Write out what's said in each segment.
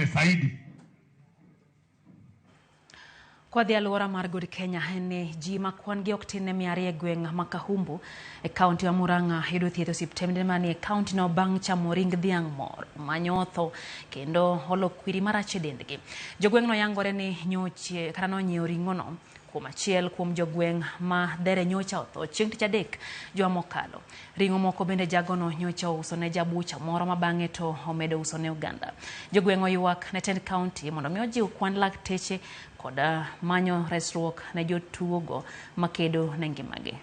mbele zaidi. Kwadhi alwora mar God Kenya en ni ji ma kwan gi ok tin ne 200 e gweng' ma Kahumbu e kaunti ma Murang'a yudo thieth e osiptende manie kaunti no bang' chamo ring dhiang' moro manyotho kendo olo kwiri marach e dendgi. Jogweng'no yangore ni nyoche kata nonyiewo ring'ono kuom achiel kuom jogweng' ma dhere nyocha otho chieng' tich adek juma mokalo. Ring'o moko bende jagono nyocha ouso ne jabucha moro ma bang'e to omedo uso ne oganda. Jogweng' oywak ne tend kaunti mondo mi ojiw kwan lakteche kod manyo resruok ne jotuogo makedo ne ngimagi.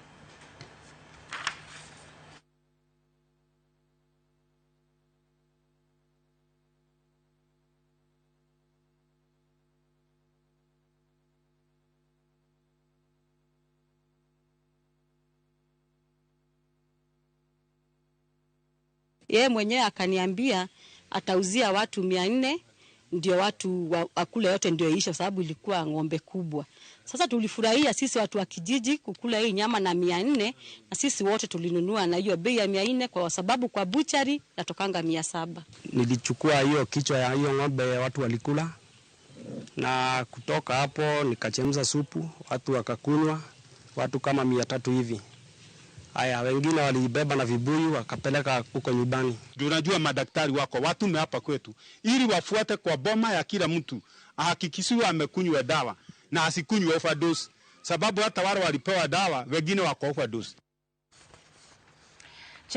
Yeye mwenyewe akaniambia atauzia watu 400 ndio watu wakule yote ndio iishe, sababu ilikuwa ng'ombe kubwa. Sasa tulifurahia sisi watu wa kijiji kukula hii nyama na 400, na sisi wote tulinunua na hiyo bei ya 400 kwa sababu kwa buchari natokanga 700. Nilichukua hiyo kichwa ya hiyo ng'ombe watu walikula, na kutoka hapo nikachemsha supu watu wakakunywa, watu kama 300 hivi. Haya, wengine walibeba na vibuyu wakapeleka huko nyumbani. Ndio unajua madaktari wako watume hapa kwetu ili wafuate kwa boma ya kila mtu, ahakikishiwe amekunywa dawa na asikunywe overdose, sababu hata wale walipewa dawa wengine wako overdose.